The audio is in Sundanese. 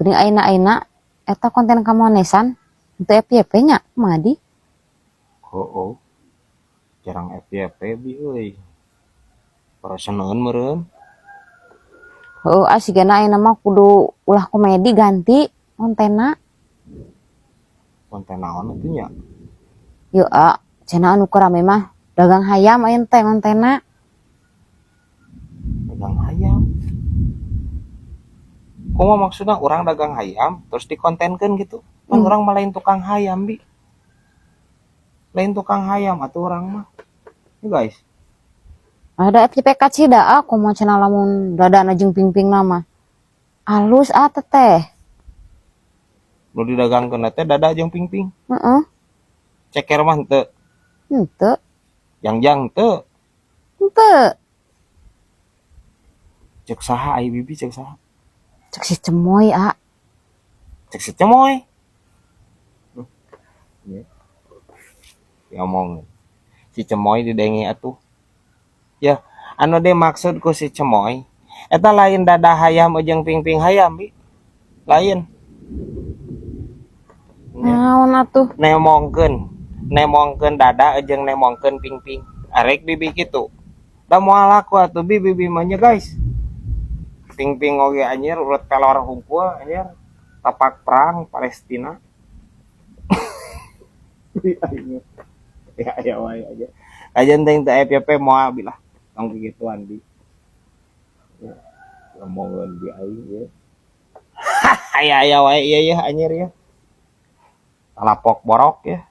Geuning ayeuna-ayeuna eta konten kamonesan teu FYP nya kumaha di? Oh, jarang FYP, Bi, euy. Paraseneun meureun. Heueuh ah, sigana ayeuna mah kudu ulah komedi, ganti kontenna. Konten naon atuh nya? Yeuh ah, cenah anu keur rame mah dagang hayam ayeuna teh kontenna. Dagang hayam. Kumaha maksudna urang dagang hayam terus dikontenkeun gitu? Kan urang mah lain tukang hayam, Bi. Lain tukang hayam atuh urang mah. Ya, guys. Ada FYP kacida ah, kumaha cenah lamun dadana jeung pingpingna mah. Alus ah teteh. Nu didagangkeun teh dada jeung pingping. Heeh. Ceker mah henteu. Henteu. Jangjang teu. Henteu. Cek saha ai, Bibi, cek saha? Cek si Cemoy ah. Cek si Cemoy. Ya. Ngomong si Cemoy didenge atuh. Ya, anu dimaksud ku si Cemoy eta lain dada hayam jeung pingping hayam, Bi. Lain. Ya. Naon atuh? Nemongkeun, nemongkeun dada jeung nemongkeun pingping. Arek Bibi kitu. Da moal laku atuh, Bi, Bibi mah nya, guys. Pingping oge anjir urut pelor hungkul anjir. Tapak perang Palestina. Ya ya wae aja. Kajian teh teu FYP moal bilah. Tong kegituan, Bi. Ya, ngomongeun bi aing ya. Aya aya wae ieu ya anjir ya. Talapok borok ya.